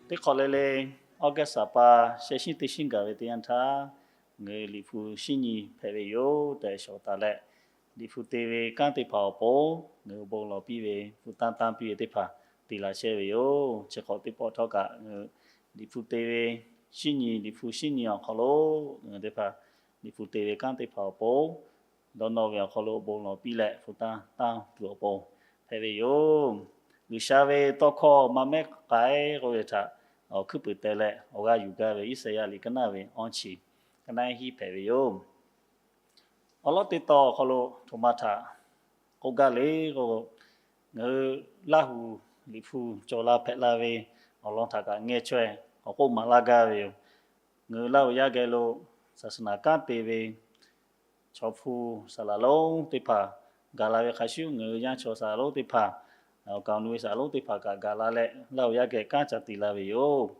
Teˇ hk'awꞈ le le, August saˍ pa sheh shinˉ teˇ shinˉ gaˬ ve teˇ yanˇ htaˇ, ngaˬ hui Liꞈ hpu shinˉ nyi hpehꞈ ve yoˬ tehꞈ shawˍ taˍ leh, Liꞈ hpu te ve kanˉ teˇ hpaˍ awˬ pon ngaˬ hui bon lawˬ piˇ ve, hpu tanˇ tanˇ piˇ ve teˇ hpaˍ te laˬ chehˇ ve yoˬ. Chi hk'awꞈ teˇ pawˆ htawˇ kaꞈ, Liꞈ hpu te ve shinˉ nyi, Liꞈ hpu shinˉ nyi awˬ hk'aw lo ngaˬ hui teˇ hpaˍ Liꞈ hpu te ve kanˉ teˇ hpaˍ awˬ pon dawˇ nawˇ ve awˬ hk'aw lo bon lawˬ piˇ leh hpu tanˇ tanˇ tuˬ awˬ pon hpehꞈ ve yoˬ. G'uiˬsha ve tawˇ hkawˇ maˇ mehˉ k'ai k'oˆ ve htaꞈ awˬ hkuiˉ puiˍ teh leh awˬ g'aˇ yuˬ gaˇ ve Iˉsaˍyaˆ liꞈ ka naˇ ve awˇ chi ka naˇ hiˉ hpehꞈ ve yoˬ. Awˬ lawn teˇ tawn awˬ hk'aw lo htoꞈ ma htaꞈ k'oˆ gaˇ le k'o, ngaˬ hui Laˇ huˍ Liꞈ hpu cawˬ la hpehꞈ la ve awˬ lawn htaꞈ kaꞈ ngeh chaweh k'awꞈ k'oˆ maˍ laˇ gaˇ ve yoˬ. Ngaˬ hui Laˇ huˍ yaˇ geh lo saˍsaˍnaˍ kanˉ te ve chaw hpu saˍ laˍ lonˉ teˇ hpaˍ gaˬ la ve hk'a shuˍ, ngaˬ hui yanˇ chaw saˍ laˍ lonˉ teˇ hpaˍ, awˬ kaˍ awˬ nu ve saˍ laˍ lonˉ teˇ hpaˍ kaꞈ gaˬ la leh, Laˇ huˍ yaˇ geh kanˉ ca te la ve yoˬ.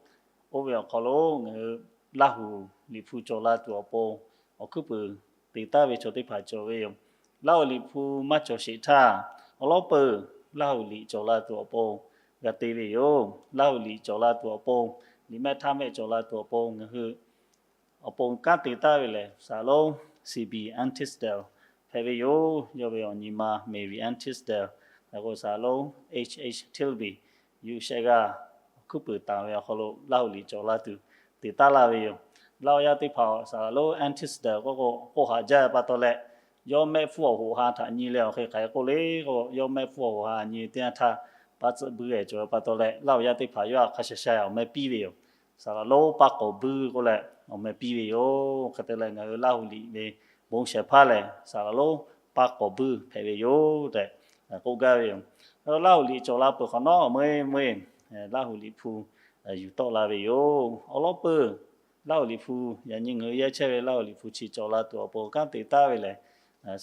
Oˇ ve awˬ hk'aw lo ngaˬ hui Laˇ huˍ Liꞈ hpu cawˬ la tuˬ awˬ pon awˬ hkuiˉ puiˍ te taˍ ve chaw teˇ hpaˍ cawˬ ve yoˬ. Laˇ huˍ Liꞈ hpu maˇ cawˬ sheˍ htaˇ, awˬ lawn peuˬ Laˇ huˍ Liꞈ cawˬ la tuˬ awˬ pon g'a te ve yoˬ. Laˇ huˍ Liꞈ cawˬ la tuˬ awˬ pon, liꞈ mehˆ htaˇ mehˆ cawˬ la tuˬ awˬ pon ngaˬ hui awˬ pon kanˉ te taˍ ve lehˬ, saˍ laˍ lonˉ C B Ann Tisdale hpehꞈ ve yoˬ. Yawˇ ve awˬ nyi ma Mary Ann Tisdale, saˍ laˍ lonˉ H H Tilby, yuˬ shehˆ g'aˇ hkuiˉ puiˍ taˍ ve awˬ hk'aw lo Laˇ huˍ Liꞈ cawˬ la tuˬ te taˍ la ve yoˬ. Laˇ huˍ yaˇ teˇ hpaˍ saˍ laˍ lonˉ Ann Tisdale k'oˆ k'o, k'oˆ haꞈ jaˇ pa taw leh, yawˇ mehˆ hpfuhˇ awˬ hoꞈ ha htaꞈ nyi leh awˬ hk'e hk'aˬ hk'e k'oˆ le k'o, yawˇ mehˆ hpfuhˇ awˬ hoꞈ ha nyi teˇ yanˇ htaˇ, paˇ tcuhˆ buiˇ-e cawˬ ve pa taw leh, Laˇ huˍ yaˇ teˇ hpaˍ yawˇ htaꞈ hk'a sha sha awˬ meh piˇ ve yoˬ. Saˍ laˍ lonˉ paˇ k'awˍ buiˇ k'oˆ leh awˬ meh piˇ ve yoˬ. Hk'e te leh, ngaˬ hui Laˇ huˍ Liꞈ ve bon shehˍ hpaˇ lehˬ, saˍ laˍ lonˉ paˇ k'awˍ buiˇ hpehꞈ ve yoˬ tehꞈ k'oˆ gaˇ ve yoˬ. Laˇ huˍ Liꞈ cawˬ la peuˬ hk'awꞈ nawˉ, meuˇ meuˇ Laˇ huˍ Liꞈ hpu yuˬ tawˆ la ve yoˬ. Awˬ lawn peuˬ, Laˇ huˍ Liꞈ hpu, yaꞈ nyi ngaˬ hui yehˇ chehˇ ve Laˇ huˍ Liꞈ hpu chi cawˬ la tuˬ awˬ pon kanˉ te taˍ ve lehˬ,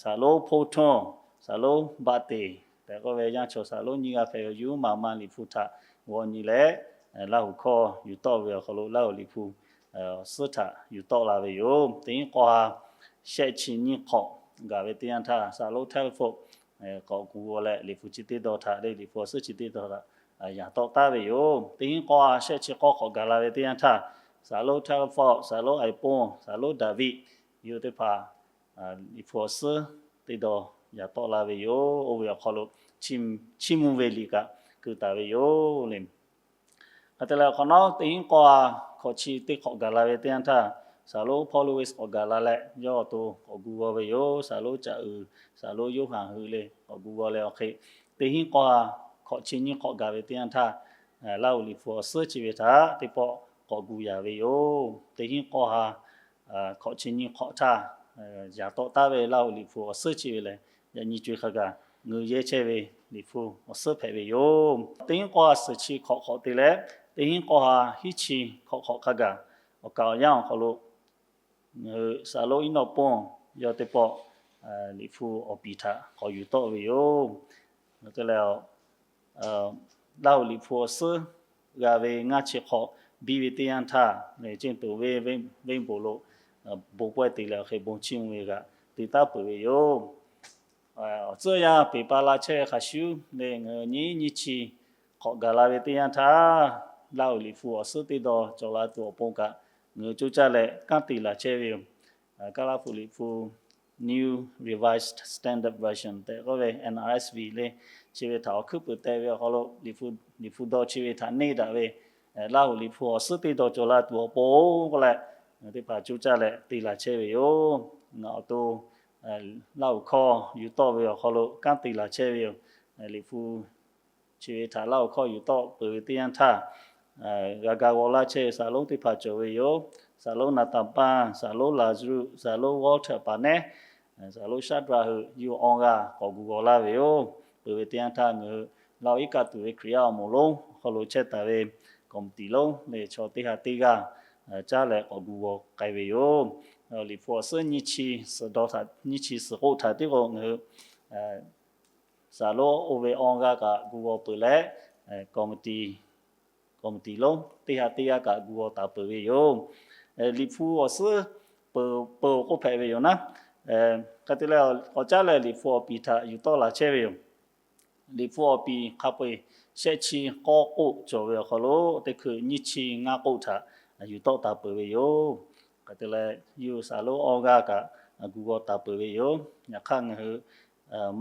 saˍ laˍ lonˉ Hpo Htawˇ, saˍ laˍ lonˉ Baˆ Teˍ tehꞈ k'oˆ ve yanˇ chaw saˍ laˍ lonˉ nyiˇ g'aˇ hpehꞈ ve yuˬ maˍ ma Liꞈ hpu htaꞈ g'aw nyi leh, Laˇ huˍ hkawˇ yuˬ tawˆ ve awˬ hk'aw lo Laˇ huˍ Liꞈ hpu awˬ suhˉ htaꞈ yuˬ tawˆ la ve yoˬ. Teˇ hinˉ k'awˇ ha shehˆ chi nyiˇ hk'awꞈ gaˬ ve teˇ yanˇ htaˇ, saˍ laˍ lonˉ Telford k'awꞈ gu g'aw leh Liꞈ hpu chi teˇ dawˇ htaꞈ leh Liꞈ hpu awˬ suhˉ chi teˇ dawˇ htaꞈ yaꞈ tawˆ taˍ ve yoˬ. Teˇ hinˉ k'awˇ ha shehˆ chi k'awˇ hk'awꞈ gaˬ la ve teˇ yanˇ htaˇ, saˍ laˍ lonˉ Telford, saˍ laˍ lonˉ Aˍponˇ, saˍ laˍ lonˉ Daˍviˆ, yawˇ teˇ hpaˍ Liꞈ hpu awˬ suhˉ teˇ dawˇ yaꞈ tawˆ la ve yoˬ. Oˇ ve awˬ hk'aw lo chiˇ mvuh ve liꞈ kaꞈ keu taˍ ve yoˬ le. Hk'e te leh awˬ hk'awꞈ nawˉ, teˇ hinˉ k'awˇ ha hkawꞈ chi teˇ hk'awꞈ gaˬ la ve teˇ yanˇ htaˇ, saˍ laˍ lonˉ Paul Lewis k'awꞈ gaˬ la leh, yawˇ awˬ to k'awꞈ gu g'aw ve yoˬ. Saˍ laˍ lonˉ Caꞈ uiˍ, saˍ laˍ lonˉ Yoˇhanˬ hui le k'awꞈ gu g'aw leh awˬ hk'e, teˇ hinˉ k'awˇ ha hkawꞈ chi nyiˇ hk'awꞈ gaˬ ve teˇ yanˇ htaˇ, Laˇ huˍ Liꞈ hpu awˬ suhˉ chi ve htaꞈ teˇ pawˆ k'awꞈ gu yaˍ ve yoˬ. Teˇ hinˉ k'awˇ ha hkawꞈ chi nyiˇ hk'awꞈ htaˇ, yaꞈ tawˆ taˍ ve Laˇ huˍ Liꞈ hpu awˬ suhˉ chi ve lehˬ, yaꞈ nyi co e hk'a gaˬ ngaˬ hui yehˇ chehˇ ve Liꞈ hpu awˬ suhˉ hpehꞈ ve yoˬ. Teˇ hinˉ k'awˇ ha suhˍ chi hk'awꞈ hk'awꞈ te leh, teˇ hinˉ k'awˇ ha hiˉ chi hk'awꞈ hk'awꞈ hk'a gaˬ, awˬ kaˍ awˬ yanˇ awˬ hk'aw lo ngaˬ hui saˍ laˍ lonˉ Iˉnawꞈ Ponˇ yawˇ teˇ pawˆ Liꞈ hpu awˬ piˍ htaꞈ k'awꞈ yuˬ tawˆ ve yoˬ. Te leh, Laˇ huˍ Liꞈ hpu awˬ suhˉ g'a ve ngaˇ chi hk'awꞈ biˇ ve teˇ yanˇ htaˇ, lehˬ ceˇ toˍ ve venˇ bon lo bon pawehˇ te leh awˬ hk'e bon chiˇ mvuh ve g'aꞈ te taˍ peuˬ ve yoˬ. Awˬ tcuhˇ yaˇ peˬ pa la chehˇ ve hk'a shuˍ lehˬ, ngaˬ hui nyiˇ nyiˇ chi hk'awꞈ gaˬ la ve teˇ yanˇ htaˇ, Laˇ huˍ Liꞈ hpu awˬ suhˉ teˇ dawˇ cawˬ la tuˬ awˬ pon kaꞈ ngaˬ hui coˇ caˇ leh kanˉ te laˬ chehˇ ve yoˬ. Kaˇlaˇ hpu Liꞈ hpu New Revised Standard Version tehꞈ k'oˆ ve N R S V le, chi ve htaꞈ awˬ hkuiˉ puiˍ teh ve awˬ hk'aw lo Liꞈ hpu dawˇ chi ve htaꞈ neˇ daꞈ ve Laˇ huˍ Liꞈ hpu awˬ suhˉ teˇ dawˇ cawˬ la tuˬ awˬ pon k'oˆ leh, ngaˬ hui teˇ hpaˍ coˇ caˇ leh te laˬ chehˇ ve yoˬ. Ngaˬ awˬ to Laˇ huˍ hkawˇ yuˬ tawˆ ve awˬ hk'aw lo kanˉ te laˬ chehˇ ve yoˬ. Liꞈ hpu chi ve htaꞈ Laˇ huˍ hkawˇ yuˬ tawˆ peuˬ ve teˇ yanˇ htaˇ, g'a ga g'aw laˇ chehˇ ve saˍ laˍ lonˉ teˇ hpaˍ cawˬ ve yoˬ. Saˍ laˍ lonˉ Naˍtanˍpanˇ, saˍ laˍ lonˉ Laˍzaˍruˆ, saˍ laˍ lonˉ Walter Parnell, saˍ laˍ lonˉ Shadrach hui yawˇ awˇ g'aˇ k'awꞈ gu g'aw laˇ ve yoˬ. Peuˬ ve teˇ yanˇ htaˇ ngaˬ hui Laˇ huˍ iˉ kaˆ tuˬ ve Hkriꞈ yaˇ awˬ moˍ lonˉ awˬ hk'aw lo chehˇ taˍ ve committee lonˉ lehˬ chaw teˇ ha teˇ g'aˇ caˉ leh k'awꞈ gu g'aw k'ai ve yoˬ. Liꞈ hpu awˬ suhˉ nyiˇ chi suhˍ dawˇ htaꞈ, nyiˇ chi suhˍ k'oˆ htaꞈ tiˉ k'o ngaˬ hui saˍ laˍ lonˉ oˇ ve awˇ g'aˇ kaꞈ gu g'aw peuˬ leh, committee lonˉ teˇ ha teˇ g'aˇ kaꞈ gu g'aw taˍ peuˬ ve yoˬ. Liꞈ hpu awˬ suhˉ peuˬ k'oˆ hpehꞈ ve yoˬ naˉ. Hk'e te leh, k'awꞈ caˉ leh Liꞈ hpu awˬ piˍ htaꞈ yuˬ tawˆ laˬ chehˇ ve yoˬ. Liꞈ hpu awˬ piˍ hk'a peu-eˬ shehˆ chi k'awˇ k'oˆ cawˬ ve awˬ hk'aw lo teˇ hkui nyiˇ chi ngaˇ k'oˆ htaꞈ yuˬ tawˆ taˍ peuˬ ve yoˬ. Hk'e te leh, yawˇ hui saˍ lonˉ awˇ g'aˇ kaꞈ gu g'aw taˍ peuˬ ve yoˬ. Yaꞈ hk'aˇ, ngaˬ hui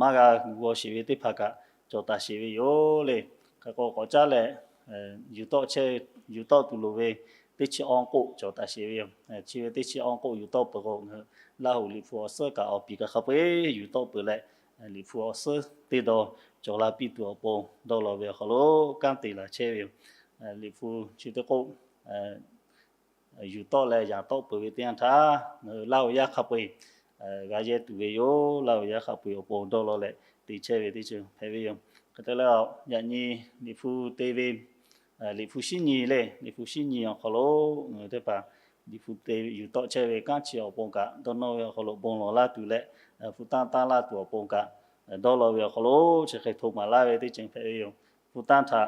maˇ g'a gu g'aw sheˍ ve teˇ hpaˍ kaꞈ cawˬ taˍ sheˍ ve yoˬ le. Hk'e k'o, k'awꞈ caˉ leh yuˬ tawˆ chehˇ, yuˬ tawˆ tuˬ loˍ ve teˇ chi awˇ k'oˆ cawˬ taˍ sheˍ ve yoˬ. Chi ve teˇ chi awˇ k'oˆ yuˬ tawˆ peuˬ k'o, ngaˬ hui Laˇ huˍ Liꞈ hpu awˬ suhˉ kaꞈ awˬ piˍ kaꞈ hk'a peu-eˬ yuˬ tawˆ peuˬ leh, Liꞈ hpu awˬ suhˉ teˇ dawˇ cawˬ la piˇ tuˬ awˬ pon dawˇ law ve awˬ hk'aw lo kanˉ te laˬ chehˇ ve yoˬ. Liꞈ hpu chi teˇ k'oˆ yuˬ tawˆ leh yaꞈ tawˆ peuˬ ve teˇ yanˇ htaˇ, ngaˬ hui Laˇ huˍ yaˇ hk'a peu-eˬ g'a yehˇ tuˬ ve yoˬ. Laˇ huˍ yaˇ hk'a peu-eˬ awˬ pon dawˇ law leh te chehˇ ve teˇ ceuˬ hpehꞈ ve yoˬ. Hk'e te leh, yaꞈ nyi Liꞈ hpu te ve, Liꞈ hpu shinˉ nyi le, Liꞈ hpu shinˉ nyi awˬ hk'aw lo ngaˬ hui teˇ hpaˍ Liꞈ hpu te yuˬ tawˆ chehˇ ve kanˉ chi awˬ pon kaꞈ, dawˇ nawˇ ve awˬ hk'aw lo bon lawˬ laˇ tuˬ leh, hpu tanˇ tanˇ laˇ tuˬ awˬ pon kaꞈ dawˇ law ve awˬ hk'aw lo chi hk'e hto maˍ laˇ ve teˇ ceuˬ hpehꞈ ve yoˬ. Hpu tanˇ htaꞈ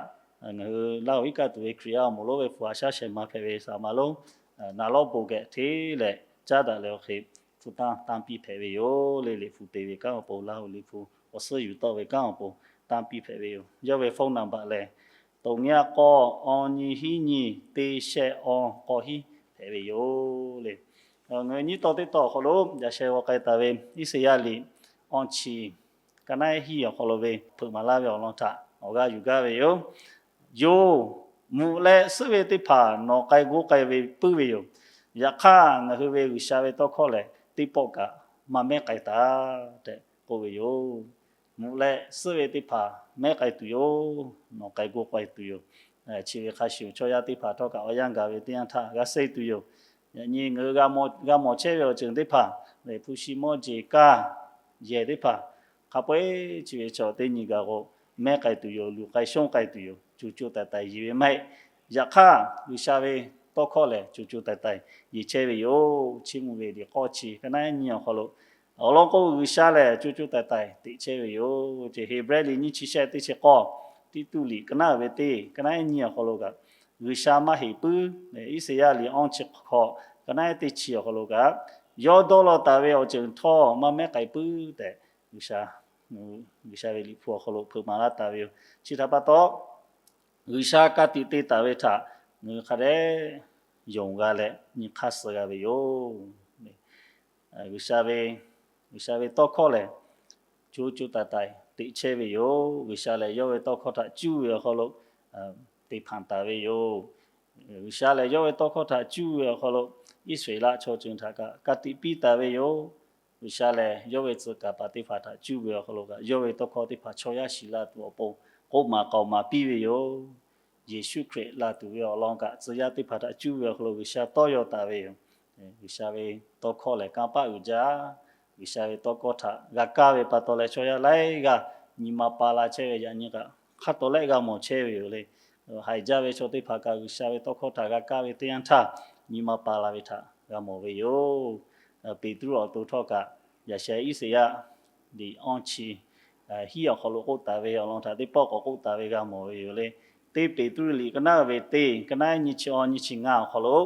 ngaˬ hui Laˇ huˍ iˉ kaˆ tuˬ ve Hkriꞈ yaˇ awˬ moˍ lonˉ ve hpu a shaˉ shehˍ ma hpehꞈ ve saˍ maˍ lonˉ, naˍ lawˉ bon geh hteˇ leh caˉ daꞈ leh awˬ hk'e hpu tanˇ tanˇ piˇ hpehꞈ ve yoˬ le. Liꞈ hpu te ve kanˉ awˬ pon, Laˇ huˍ Liꞈ hpu awˬ suhˉ yuˬ tawˆ ve kanˉ awˬ pon tanˇ piˇ hpehꞈ ve yoˬ. Yawˇ ve phone number lehˬ, toˍ nyiˇ k'awˇ awˇ nyiˇ hiˉ nyi teˇ shehˆ awˇ k'awˇ hiˉ hpehꞈ ve yoˬ le. Ngaˬ hui nyiˇ taw teˇ taw awˬ hk'aw lo yaꞈ sheh g'aw k'ai taˍ ve Iˉsaˍyaˆ liꞈ awˇ chi ka naˉ hiˉ awˬ hk'aw lo ve hpeuꞈ maˍ laˇ ve awˬ lawn htaꞈ awˬ g'aˇ yuˬ gaˇ ve yoˬ. Yoˬ, mvuhꞈ leh suhˉ ve teˇ hpaˍ nawˬ k'ai g'oˇ k'ai ve puiˉ ve yoˬ. Yaꞈ hk'aˇ, ngaˬ hui ve G'uiˬsha ve tawˇ hkawˇ lehˬ, teˇ pawˆ kaꞈ maˇ mehˉ k'ai taˍ tehꞈ k'oˆ ve yoˬ. Mvuhꞈ leh suhˉ ve teˇ hpaˍ mehˉ k'ai tuˬ yoˬ. Nawˬ k'ai g'oˇ k'ai tuˬ yoˬ. Chi ve hk'a shuˍ, chaw yaˇ teˇ hpaˍ htawˇ kaꞈ awˬ yanˇ gaˬ ve teˇ yanˇ htaˇ g'a suh tuˬ yoˬ. Yaꞈ nyi ngaˬ hui g'a mawˬ chehˇ ve awˬ ceuˬ teˇ hpaˍ lehˬ, hpu shi mawˇ jeˬ kaˇ yehˬ teˇ hpaˍ hk'a peu-eˬ chi ve chaw teˇ nyi gaˬ k'o, mehˉ k'ai tuˬ yoˬ, luˬ k'ai shonˇ k'ai tuˬ yoˬ. Co co taiˍ taiˍ yeˬ ve maˇ heˆ. Yaꞈ hk'aˇ, G'uiˬsha ve tawˇ hkawˇ lehˬ, co co taiˍ taiˍ yeˬ chehˇ ve yoˬ. Chiˇ mvuh ve liꞈ k'awˇ chi ka naˉ nyi awˬ hk'aw lo awˬ lawn k'o, G'uiˬsha lehˬ co co taiˍ taiˍ teꞈ chehˇ ve yoˬ. Heˍbrehˇ liꞈ nyiˇ chi shehˆ teˇ chi k'awˇ, Tiˇtuˆ liꞈ ka naˉ ve teˇ ka naˉ nyi awˬ hk'aw lo kaꞈ, G'uiˬsha maˇ heˍ puiˉ. Iˉsaˍyaˆ liꞈ awˇ chi hk'awꞈ ka naˉ teˇ chi awˬ hk'aw lo kaꞈ, yawˇ dawˇ law taˍ ve awˬ ceuˬ htawˇ maˇ mehˉ k'ai puiˉ tehꞈ, G'uiˬsha, G'uiˬsha ve Liꞈ hpu awˬ hk'aw lo hpeuꞈ maˍ laˇ taˍ ve yoˬ. Chi htaꞈ pa taw, G'uiˬsha ka tiꞈ te taˍ ve htaꞈ ngaˬ hui hk'a dehꞈ yonˍ g'a leh nyi hk'aˇ suh g'a ve yoˬ. G'uiˬsha ve, G'uiˬsha ve tawˇ hkawˇ lehˬ, co co taiˍ taiˍ teꞈ chehˇ ve yoˬ. G'uiˬsha lehˬ, yawˇ ve tawˇ hkawˇ htaꞈ cuˇ ve awˬ hk'aw lo te hpanˍ taˍ ve yoˬ. G'uiˬsha lehˬ, yawˇ ve tawˇ hkawˇ htaꞈ cuˇ ve awˬ hk'aw lo Iˉsaˍreˍlaˆ chaw ceuˬ htaꞈ kaꞈ ka tiꞈ piˇ taˍ ve yoˬ. G'uiˬsha lehˬ, yawˇ ve tcuh kaˍ paˍ teˇ hpaˍ htaꞈ cuˇ ve awˬ hk'aw lo kaꞈ, yawˇ ve tawˇ hkawˇ teˇ hpaˍ chaw yaˇ shiˍ la tuˬ awˬ pon k'oˆ maˍ k'aoˍ maˍ piˇ ve yoˬ. Yeˍsuˆ Hkriꞈ la tuˬ ve awˬ lawn kaꞈ, tcuh yaˇ teˇ hpaˍ htaꞈ cuˇ ve awˬ hk'aw lo G'uiˬsha tawˇ yaw taˍ ve yoˬ. G'uiˬsha ve tawˇ hkawˇ lehˬ, kanˇ paˆ uiˍ jaˇ. G'uiˬsha ve tawˇ hkawˇ htaꞈ g'a kaˇ ve pa taw leh, chaw yaˇ laiˉ g'aˇ nyi ma pa la chehˇ ve yaꞈ nyi kaꞈ, hk'a tawˍ lehˆ g'a mawˬ chehˇ ve yoˬ le. Haiˬ jaˇ ve chaw teˇ hpaˍ kaꞈ, G'uiˬsha ve tawˇ hkawˇ htaꞈ g'a kaˇ ve teˇ yanˇ htaˇ, nyi ma pa la ve htaꞈ g'a mawˬ ve yoˬ. Peˍtruˆ awˬ to htawˇ kaꞈ, yaꞈ sheh Iˉsaˍyaˆ liꞈ awˇ chi hiˉ awˬ hk'aw lo k'oˆ taˍ ve awˬ lawn htaꞈ teˇ pawˆ k'awꞈ k'oˆ taˍ ve g'a mawˬ ve yoˬ le. Teˇ Peˍtruˆ liꞈ ka naˉ ve teˇ ka naˉ nyiˇ chi awˇ nyiˇ chi ngaˇ awˬ hk'aw lo,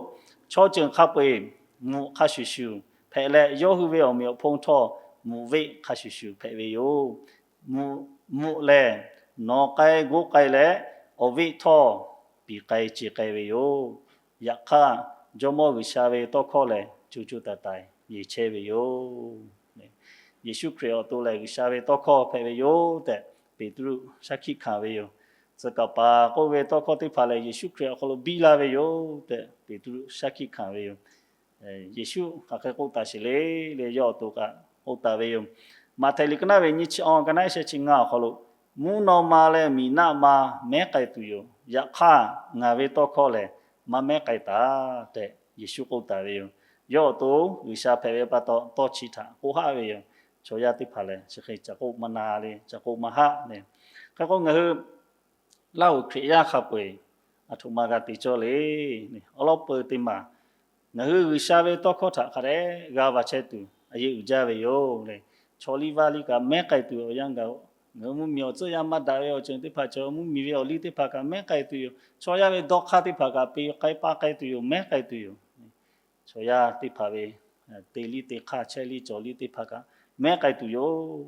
chaw ceuˬ hk'a peu-eˬ mvuhꞈ hk'a shuˍ shuˍ hpehꞈ leh, yawˇ hui ve awˬ meꞈ awˬ hponˇ htawˇ mvuhꞈ veˆ hk'a shuˍ shuˍ hpehꞈ ve yoˬ. Mvuhꞈ lehˬ, nawˬ k'ai g'oˇ k'ai leh, awˬ veˆ htawˇ piˍ k'ai ce k'ai ve yoˬ. Yaꞈ hk'aˇ, Jawˇmawˇ G'uiˬsha ve tawˇ hkawˇ lehˬ, co co taiˍ taiˍ yeˬ chehˇ ve yoˬ. Yeˍsuˆ Hkriꞈ awˬ to lehˬ, G'uiˬsha ve tawˇ hkawˇ hpehꞈ ve yoˬ tehꞈ, Peˍtruˆ shaˉ hkiˆ hkanˍ ve yoˬ. Tcuh kaˍ paˍ k'oˆ ve tawˇ hkawˇ teˇ hpaˍ lehˬ, Yeˍsuˆ Hkriꞈ awˬ hk'aw lo biˇ laˇ ve yoˬ tehꞈ, Peˍtruˆ shaˉ hkiˆ hkanˍ ve yoˬ. Yeˍsuˆ hk'aˬ hk'e k'oˆ taˍ sheˍ le le, yawˇ awˬ to kaꞈ k'oˆ taˍ ve yoˬ. Maꞈhtehˍ liꞈ ka naˉ ve nyiˇ chi awˇ ka naˉ sheh chi ngaˇ awˬ hk'aw lo, mvuhˇ naw ma leh miˬ naˆ ma mehˉ k'ai tuˬ yoˬ. Yaꞈ hk'aˇ, ngaˬ ve tawˇ hkawˇ lehˬ, maˇ mehˉ k'ai taˍ tehꞈ, Yeˍsuˆ k'oˆ taˍ ve yoˬ. Yawˇ awˬ to G'uiˬsha hpehꞈ ve pa taw, tawˇ chi htaꞈ k'oˆ haˆ ve yoˬ. Chaw yaˇ teˇ hpaˍ lehˬ, chi hk'e ca k'oˆ maˇ na le, ca k'oˆ maˇ haˆ le. Hk'e k'o, ngaˬ hui Laˇ huˍ Hkriꞈ yaˇ hk'a peu-eˬ aˬ htoꞈ ma g'a te cawˇ le. Awˬ lawn peu teˇ maˬ, ngaˬ hui G'uiˬsha ve tawˇ hkawˇ htaꞈ hk'a dehꞈ g'a va chehˇ tuˬ a yeˇ uiˍ jaˇ ve yoˬ le. Chaw liˇ vaˇ liˇ kaꞈ mehˉ k'ai tuˬ awˬ yanˇ gaˬ-o. Ngaˬ hui mvuhˇmiˬ awˬ tcuhˆ yaˇ maˇ daꞈ ve awˬ ceuˬ teˇ hpaˍ, chaw mvuhˇmiˬ ve awˬ liˇ teˇ hpaˍ kaꞈ mehˉ k'ai tuˬ yoˬ. Chaw yaˇ ve dawˇ hk'aˇ teˇ hpaˍ kaꞈ pe k'ai pa k'ai tuˬ yoˬ, mehˉ k'ai tuˬ yoˬ. Chaw yaˇ teˇ hpaˍ ve te liˇ te hk'aˇ, chehˇ liˇ cawˬ liˇ teˇ hpaˍ kaꞈ mehˉ k'ai tuˬ yoˬ.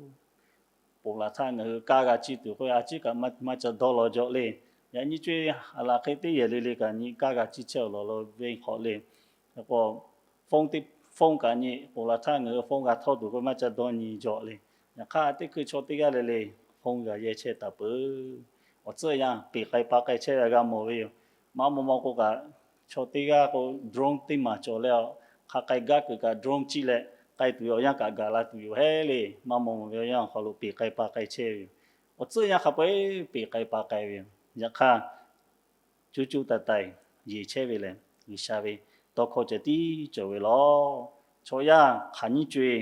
Ponˬ laˬ htaˇ ngaˬ hui kaˇ g'a ciˇ tuˬ k'oˆ ve, a ciˉ kaꞈ maˇ ca dawˇ law jaw le. Yaꞈ nyi co-e, a laˬ hk'e teˇ yehˬ le le kaꞈ nyi kaˇ g'a ciˇ chehˇ awˬ lawn lo venˇ hk'awꞈ le. K'o, phone kaꞈ nyi, ponˬ laˬ htaˇ ngaˬ hui phone g'a htawˇ tuˬ k'oˆ maˇ ca dawˇ nyi jaw le. Yaꞈ hk'aˇ teˇ hkui chaw teˇ g'aˇ le le phone g'a yehˇ chehˇ taˍ peuˬ. Awˬ tcuhˉ yanˇ peˬ k'ai pa k'ai chehˇ ve g'a mawˬ ve yoˬ. Maˇ maw maw k'o kaꞈ, chaw teˇ g'aˇ k'o drone teˇ maˬ cawˬ leh, hk'a k'ai gaˇ kuiˬ kaꞈ drone ciˇ leh k'ai tuˬ ve awˬ yanˇ kaꞈ gaˬ la tuˬ yoˬ hehˉ le. Maˇ maw maw ve awˬ yanˇ awˬ hk'aw lo peˬ k'ai pa k'ai chehˇ ve yoˬ. Awˬ tcuhˉ yanˇ hk'a peu-eˬ peˬ k'ai pa k'ai ve yoˬ. Yaꞈ hk'aˇ, coˇ coˇ taiˍ taiˍ yeˬ chehˇ ve lehˬ, G'uiˬsha ve tawˇ hkawˇ ceh tiˉ cawˬ ve lawˬ. Chaw yaˇ hk'aˬ nyiˇ co-e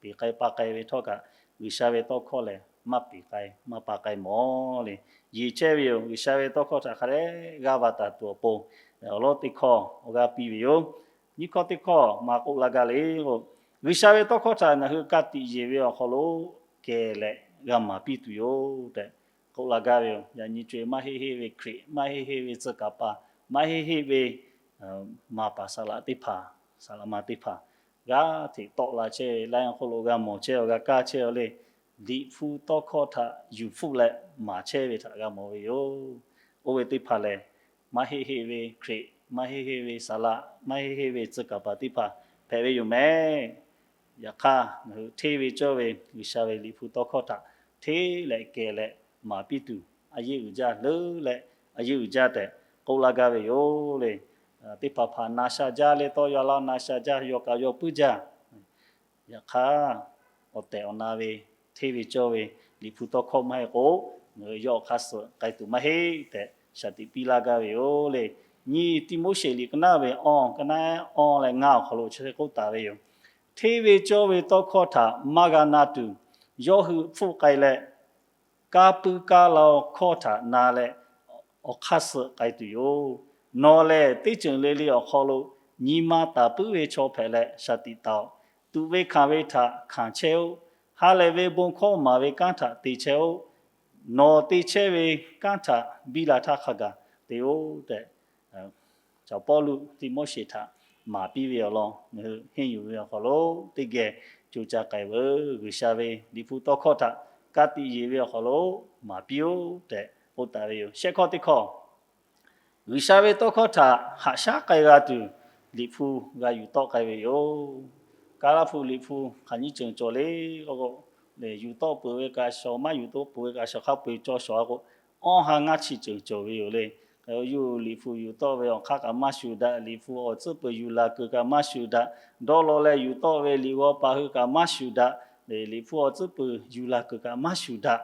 peˬ k'ai pa k'ai ve htawˇ kaꞈ, G'uiˬsha ve tawˇ hkawˇ lehˬ maˇ peˬ k'ai maˇ pa k'ai mawˬ le. Yeˬ chehˇ ve yoˬ. G'uiˬsha ve tawˇ hkawˇ htaꞈ hk'a dehꞈ g'aˇ va taˍ tuˬ awˬ pon, awˬ lawˉ teˇ hkawˇ awˬ g'aˇ piˇ ve yoˬ. Nyiˇ hkawˇ teˇ hkawˇ maˇ k'oˆ la gaˇ le k'o, G'uiˬsha ve tawˇ hkawˇ htaꞈ ngaˬ hui ka tiꞈ yeˬ ve awˬ hk'aw lo kehˬ leh g'a maˍ piˇ tuˬ yoˬ tehꞈ k'oˆ la gaˇ ve yoˬ. Yaꞈ nyi co-e maˇ heˆ heˆ ve Hkriꞈ, maˇ heˆ heˆ ve tcuh kaˍ paˍ, maˇ heˆ heˆ ve maˍ paˍ saˍ laꞈ teˇ hpaˍ, saˍ laꞈ ma teˇ hpaˍ g'aˇ hteꞈ tawˆ la chehˇ ve laiˉ awˬ hk'aw lo g'a mawˬ chehˇ awˬ g'a kaˇ chehˇ a le. Liꞈ hpu tawˇ hkawˇ htaꞈ yuˬ hpfuhˆ leh maˍ chehˇ ve htaꞈ g'a mawˬ ve yoˬ. Oˇ ve teˇ hpaˍ lehˬ, maˇ heˆ heˆ ve Hkriꞈ, maˇ heˆ heˆ ve saˍ laꞈ, maˇ heˆ heˆ ve tcuh kaˍ paˍ teˇ hpaˍ hpehꞈ ve yoˬ mehˍ. Yaꞈ hk'aˇ, ngaˬ hui hteˇ ve cawˇ ve G'uiˬsha ve Liꞈ hpu tawˇ hkawˇ htaꞈ hteˇ leh kehˬ leh maˍ piˇ tuˬ, a yeˇ uiˍ jaˇ leuˉ leh a yeˇ uiˍ jaˇ tehꞈ k'oˆ laˇ gaˇ ve yoˬ le. Teˇ hpaˍ hpaˍ na sha jaˇ leh tawˇ yaw laˇ na sha jaˇ, yaw kaꞈ yaw puiˉ jaˇ. Yaꞈ hk'aˇ, awˬ tehˬ awˬ na ve hteˇ ve cawˇ ve Liꞈ hpu tawˇ hkawˇ maˇ heˆ k'o, ngaˬ hui yawˇ awˬ hk'aˇ suh k'ai tuˬ maˇ heˆ tehꞈ shaˍ tiꞈ piˇ laˇ gaˇ ve yoˬ le. Nyiˇ Tiˆmoˉseˍ liꞈ ka naˉ ve awˇ, ka naˉ awˇ leh ngaˇ awˬ hk'aw lo chi hk'e k'oˆ taˍ ve yoˬ. Hteˇ ve cawˇ ve tawˇ hkawˇ htaꞈ maˇ g'a na tuˬ, yawˇ hui hpfuhˆ k'ai leh, kaˇ puiˉ kaˇ la-o hkawˇ htaꞈ na leh awˬ hk'aˇ suh k'ai tuˬ yoˬ. Nawˬ lehˬ teˇ ceuˬ le le awˬ hk'aw lo nyi ma taˍ puiˉ ve chaw hpehꞈ leh shaˍ tiꞈ taˍ-oꞈ. Tuꞈ ve hkanˍ ve htaꞈ hkanˍ chehˇ-oˆ. Ha lehˬ ve bon hkawˇ maˍ ve kanˉ htaꞈ te chehˇ-oˆ. Nawˬ te chehˇ ve kanˉ htaꞈ biˇ la htaˇ hk'a gaˬ te-oˆ tehꞈ, Caˬ Pawˇluꞈ Tiˆmoˉseˍ htaꞈ maˍ piˇ ve awˬ lawn ngaˬ hui henˇ yuˬ ve awˬ hk'aw lo teˇ geh co ca k'ai veuˬ. G'uiˬsha ve Liꞈ hpu tawˇ hkawˇ htaꞈ ka tiꞈ yeˬ ve awˬ hk'aw lo maˍ piˇ-oˆ tehꞈ k'oˆ taˍ ve yoˬ. Shehˆ hkawˇ teˇ hkawˇ, G'uiˬsha ve tawˇ hkawˇ htaꞈ haꞈ shaˉ k'ai g'a tuˬ, Liꞈ hpu g'a yuˬ tawˆ k'ai ve yoˬ. Kaˇlaˇ hpu Liꞈ hpu hk'aˬ nyiˇ ceuˬ cawˬ le k'o, yuˬ tawˆ peuˬ ve kaꞈ shawˍ, maˇ yuˬ tawˆ peuˬ ve kaꞈ shawˍ, hk'a peu-eˬ caw shawˍ-a k'o, awˇ ha ngaˇ chi ceuˬ cawˬ ve yoˬ le. Yawˇ hui Liꞈ hpu yuˬ tawˆ ve awˬ hk'aˇ kaꞈ maˇ shuˍ daꞈ, Liꞈ hpu awˬ tcuhˉ peuˬ yuˬ laˬ kuiˬ kaꞈ maˇ shuˍ daꞈ, dawˇ law leh yuˬ tawˆ ve liꞈ g'aw paˍ hui kaꞈ maˇ shuˍ daꞈ, Liꞈ hpu awˬ tcuhˉ peuˬ yuˬ laˬ kuiˬ kaꞈ maˇ shuˍ daꞈ,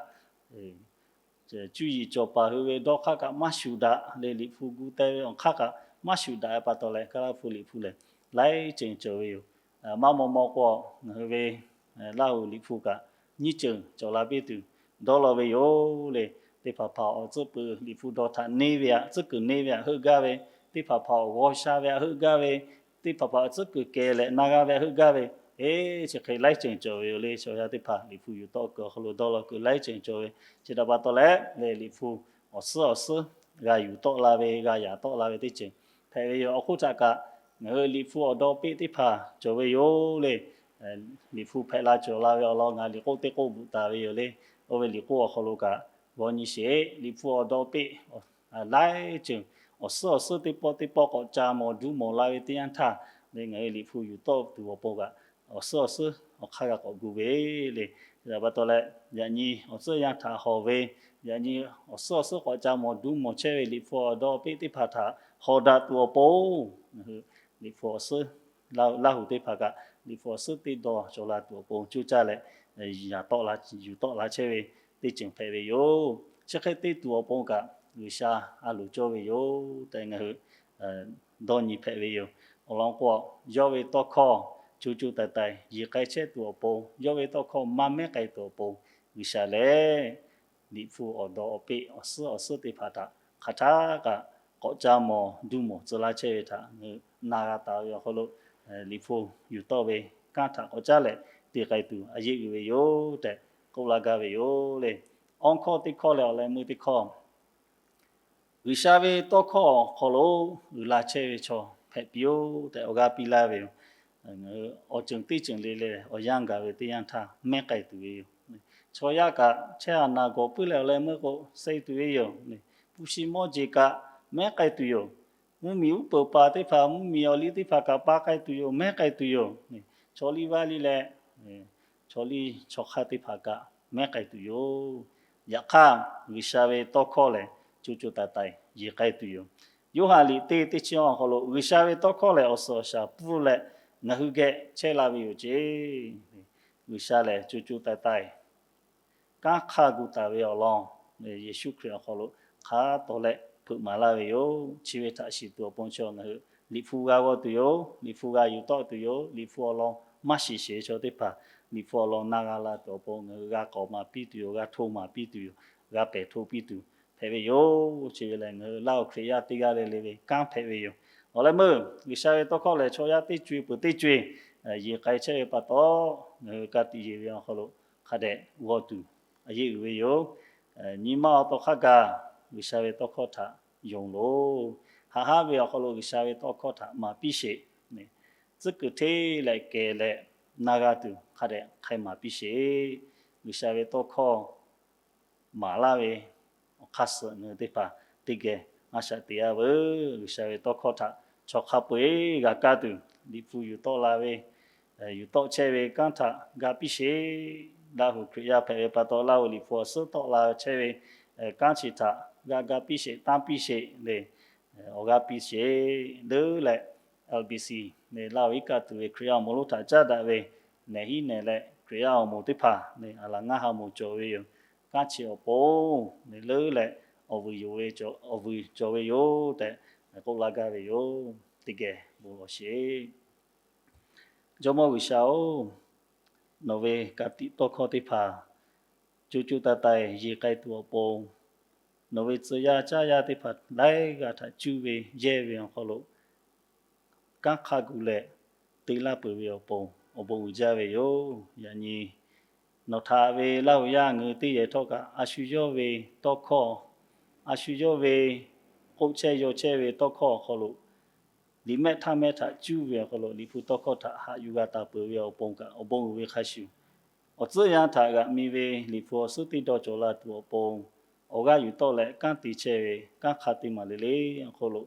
cuˇ yiˍ cawˬ paˍ hui ve dawˇ hk'aˇ kaꞈ maˇ shuˍ daꞈ leh, Liꞈ hpu gu teh ve awˬ hk'aˇ kaꞈ maˇ shuˍ daꞈ ve pa taw leh, Kaˇlaˇ hpu Liꞈ hpu lehˬ laiˉ ceuˬ cawˬ ve yoˬ. Maˇ maw maw k'o, ngaˬ hui ve Laˇ huˍ Liꞈ hpu kaꞈ nyiˇ ceuˬ cawˬ la piˇ tuˬ dawˇ law ve yoˬ le. Teˇ hpaˍ hpaˍ awˬ tcuhˉ peuˬ Liꞈ hpu dawˇ htaꞈ neˇ ve htaꞈ, tcuhˉ kuiˬ neˇ ve htaꞈ heuˆ gaˇ ve, teˇ hpaˍ hpaˍ awˬ g'aw sha ve htaꞈ heuˆ gaˇ ve, teˇ hpaˍ hpaˍ tcuhˉ kuiˬ kehˬ leh na g'a ve htaꞈ heuˆ gaˇ ve, eˬ, chi hk'e laiˉ ceuˬ cawˬ ve yoˬ le. Chaw yaˇ teˇ hpaˍ Liꞈ hpu yuˬ tawˆ kuiˬ awˬ hk'aw lo dawˇ law kuiˬ laiˉ ceuˬ cawˬ ve, chi htaꞈ pa taw leh, Liꞈ hpu awˬ suhˉ awˬ suhˉ g'a yuˬ tawˆ la ve, g'a yaꞈ tawˆ la ve teˇ ceuˬ hpehꞈ ve yoˬ. Awˬ hk'oˆ htaꞈ kaꞈ ngaˬ hui Liꞈ hpu awˬ dawˇ peˆ teˇ hpaˍ cawˬ ve yoˬ le. Liꞈ hpu hpehꞈ la cawˬ la ve awˬ lawn ngaˬ liꞈ k'oˆ teˇ k'oˆ bvuhꞈ taˍ ve yoˬ le. Oˇ ve liꞈ k'oˆ awˬ hk'aw lo kaꞈ g'aw nyi sheˍ. Liꞈ hpu awˬ dawˇ peˆ laiˉ ceuˬ awˬ suhˉ awˬ suhˉ teˇ pawˆ teˇ pawˆ k'awꞈ ca mawˬ duˇ mawˬ la ve teˇ yanˇ htaˇ, ngaˬ hui Liꞈ hpu yuˬ tawˆ tuˬ awˬ pon kaꞈ awˬ suhˉ awˬ suhˉ awˬ hk'aˇ g'a k'awꞈ gu ve le. Chi htaꞈ pa taw leh, yaꞈ nyi awˬ tcuhˉ yanˇ htaꞈ hawˬ ve, yaꞈ nyi awˬ suhˉ awˬ suhˉ k'awꞈ ca mawˬ duˇ mawˬ chehˇ ve Liꞈ hpu awˬ dawˇ peˆ teˇ hpaˍ htaꞈ hawˬ daꞈ tuˬ awˬ pon, ngaˬ hui Liꞈ hpu awˬ suhˉ, Laˇ huˍ teˇ hpaˍ kaꞈ Liꞈ hpu awˬ suhˉ teˇ dawˇ cawˬ la tuˬ awˬ pon coˇ caˇ leh, yaꞈ tawˆ la, yuˬ tawˆ la chehˇ ve teˇ ceuˬ hpehꞈ ve yoˬ. Chi hk'e te tuˬ awˬ pon kaꞈ G'uiˬsha a loˍ cawˇ ve yoˬ tehꞈ ngaˬ hui dawˇ nyi hpehꞈ ve yoˬ. Awˬ lawn k'o, yawˇ ve tawˇ hkawˇ co co taiˍ taiˍ yeˬ k'ai chehˇ tuˬ awˬ pon, yawˇ ve tawˇ hkawˇ maˇ mehˉ k'ai tuˬ awˬ pon, G'uiˬsha lehˬ Liꞈ hpu awˬ dawˇ awˬ peˆ awˬ suhˉ awˬ suhˉ teˇ hpaˍ htaꞈ hk'aˬ htaˇ kaꞈ k'awꞈ ca mawˬ duˇ mawˬ tcuh laˇ chehˇ ve htaꞈ ngaˬ hui na g'a taˍ ve awˬ hk'aw lo, Liꞈ hpu yuˬ tawˆ ve kanˉ htaꞈ k'awꞈ caˉ leh te k'ai tuˬ a yeˆ uiˍ ve yoˬ tehꞈ k'oˆ laˇ gaˇ ve yoˬ le. Awˇ hkawˇ teˇ hkawˇ leh awˬ leh meuˇ teˇ hkawˇ, G'uiˬsha ve tawˇ hkawˇ awˬ hk'aw lo uiˍ la chehˇ ve chaw hpehꞈ piˇ-oˆ tehꞈ awˬ g'aˇ piˇ laˇ ve yoˬ. Awˬ ceuˬ teˇ ceuˬ le le awˬ yanˇ gaˬ ve teˇ yanˇ htaˇ mehˉ k'ai tuˬ ve yoˬ. Chaw yaˇ kaꞈ chehˇ a naˬ gawˬ puiˉ leh awˬ leh meuˇ k'o, suh tuˬ ve yoˬ. Hpu shi mawˇ jeˬ kaꞈ mehˉ k'ai tuˬ yoˬ. Mvuhˇmiˬ uˉ peunˍ paˍ teˇ hpaˍ, mvuhˇmiˬ awˬ liˇ teˇ hpaˍ kaꞈ pa k'ai tuˬ yoˬ, mehˉ k'ai tuˬ yoˬ. Chaw liˇ vaˇ liˇ leh, chaw liˇ chaw hk'aˇ teˇ hpaˍ kaꞈ mehˉ k'ai tuˬ yoˬ. Yaꞈ hk'aˇ, G'uiˬsha ve tawˇ hkawˇ lehˬ, co co taiˍ taiˍ yeˬ k'ai tuˬ yoˬ. Yoˇhanˬ liꞈ teˇ teˇ chi awˬ hk'aw lo, G'uiˬsha ve tawˇ hkawˇ lehˬ, awˬ suhˍ awˬ shaˍ pfuhˇ leh ngaˬ hui geh chehˇ la ve yoˬ ceˇ. G'uiˬsha lehˬ, co co taiˍ taiˍ kanˉ hk'aˇ gu taˍ ve awˬ lawn, Yeˍsuˆ Hkriꞈ awˬ hk'aw lo hk'a tawˍ leh hpeuꞈ maˍ laˇ ve yoˬ. Chi ve htaꞈ shiˍ tuˬ awˬ pon chi ngaˬ hui Liꞈ hpu g'a g'aw tuˬ yoˬ. Liꞈ hpu g'a yuˬ tawˆ tuˬ yoˬ. Liꞈ hpu awˬ lawn maˇ shiˍ sheˍ ve chaw teˇ hpaˍ, Liꞈ hpu awˬ lawn na g'a la tuˬ awˬ pon ngaˬ hui g'a k'awꞈ maˍ piˇ tuˬ yoˬ, g'a hto maˍ piˇ tuˬ yoˬ, g'a pehˬ hto piˇ tuˬ hpehꞈ ve yoˬ. Chi ve lehˬ, ngaˬ hui Laˇ huˍ Hkriꞈ yaˇ teˇ g'aˇ le le ve kanˉ hpehꞈ ve yoˬ. Awˬ leh meuˇ G'uiˬsha ve tawˇ hkawˇ lehˬ, chaw yaˇ teˇ co e peuˬ teˇ co e yeˬ k'ai chehˇ ve pa taw, ngaˬ hui ka tiꞈ yeˬ ve awˬ hk'aw lo hk'a dehꞈ g'aw tuˬ a yeˇ uiˍ ve yoˬ. Nyi ma awˬ taw hk'a gaˬ G'uiˬsha ve tawˇ hkawˇ htaꞈ yonˍ loˬ. Haꞈ haˉ ve awˬ hk'aw lo G'uiˬsha ve tawˇ hkawˇ htaꞈ maˍ piˇ sheˍ. Tcuhˉ kuiˬ hteˇ leh kehˬ leh na g'a tuˬ hk'a dehꞈ hk'ai maˍ piˇ sheˍ. G'uiˬsha ve tawˇ hkawˇ maˍ laˇ ve awˬ hk'aˇ suh ngaˬ hui teˇ hpaˍ teˇ geh a shaꞈ teꞈ a veuˬ. G'uiˬsha ve tawˇ hkawˇ htaꞈ chaw hk'a peu-eˬ g'a kaˇ tuˬ, Liꞈ hpu yuˬ tawˆ la ve, yuˬ tawˆ chehˇ ve kanˉ htaꞈ g'a piˇ sheˍ. Laˇ huˍ Hkriꞈ yaˇ hpehꞈ ve pa taw, Laˇ huˍ Liꞈ hpu awˬ suhˉ tawˆ la chehˇ ve kanˉ chi htaꞈ g'a ga piˇ sheˍ, tanˇ piˇ sheˍ le. Awˬ g'a piˇ sheˍ leuˉ leh, L B C le, Laˇ huˍ iˉ kaˆ tuˬ ve Hkriꞈ yaˇ awˬ moˍ lonˉ htaꞈ caˉ daꞈ ve, nehˬ hiˉ nehˬ leh Hkriꞈ yaˇ awˬ moˍ teˇ hpaˍ le, a laˬ ngaˇ ha moˍ cawˬ ve yoˬ. Kanˉ chi awˬ pon le, leuˉ leh awˬ vuiˬ yonˍ ve, awˬ vuiˬ cawˬ ve yoˬ tehꞈ k'oˆ laˇ gaˇ ve yoˬ. Teˇ geh bon lawˬ sheˍ. Jawˇmawˇ G'uiˬsha-oˬ, nawˬ ve ka tiꞈ tawˇ hkawˇ teˇ hpaˍ co co taiˍ taiˍ yeˬ k'ai tuˬ awˬ pon, nawˬ ve tcuh yaˇ caˇ yaˇ teˇ hpaˍ laiˉ g'aˇ htaꞈ cuˇ ve yehˇ ve awˬ hk'aw lo kanˉ hk'a gu leh te laˇ peuˬ ve awˬ pon awˬ bon uiˍ jaˇ ve yoˬ. Yaꞈ nyi nawˬ htaꞈ ve Laˇ huˍ yaˇ ngaˬ hui teˇ yehˬ htawˇ kaꞈ a shu yawˇ ve tawˇ hkawˇ, a shu yawˇ ve k'oˆ chehˇ yaw chehˇ ve tawˇ hkawˇ awˬ hk'aw lo, liꞈ mehˆ htaˇ mehˆ htaꞈ cuˇ ve awˬ hk'aw lo Liꞈ hpu tawˇ hkawˇ htaꞈ haꞈ yuˬ g'a taˍ peuˬ ve awˬ pon kaꞈ awˬ bon uiˍ ve hk'a shuˍ, awˬ tcuhˉ yanˇ htaꞈ g'aꞈ mi ve Liꞈ hpu awˬ suhˉ teˇ dawˇ cawˬ la tuˬ awˬ pon, awˬ g'aˇ yuˬ tawˆ leh kanˉ te chehˇ ve kanˉ hk'a te maˍ le le awˬ hk'aw lo,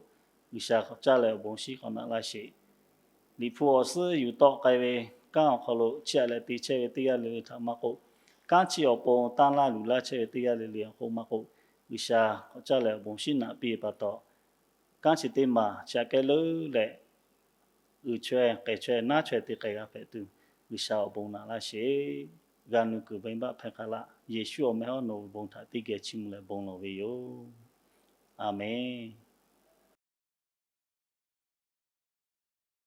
G'uiˬsha k'awꞈ caˇ leh awˬ bon shiˉ k'awꞈ naꞈ laˇ sheˍ. Liꞈ hpu awˬ suhˉ yuˬ tawˆ k'ai ve kanˉ awˬ hk'aw lo chiˇ aꞈ leh te chehˇ ve teˇ g'aˇ le le htaꞈ maˇ k'oˆ, kanˉ chi awˬ pon tanˇ laˇ luˬ laˇ chehˇ ve teˇ g'aˇ le le awˬ hk'oˆ maˇ k'oˆ, G'uiˬsha k'awꞈ caˇ leh awˬ bon shiˉ naꞈ piˇ ve pa taw, kanˉ chi teˇ maˬ chi aꞈ kehˉ leuˉ leh uiˍ chaweh k'ehˬ chaweh naˉ chaweh te k'ai g'a hpehꞈ tuˬ, G'uiˬsha awˬ bon naꞈ laˇ sheˍ. G'a nu kuiˬ venˇbaˆ hpehˇ k'ai laˇ. Yeˍsuˆ awˬ meh hawˉ nawˬ ve bon htaꞈ teˇ geh chiˇ mvuh leh bon lawˬ ve yoˬ. A menˬ.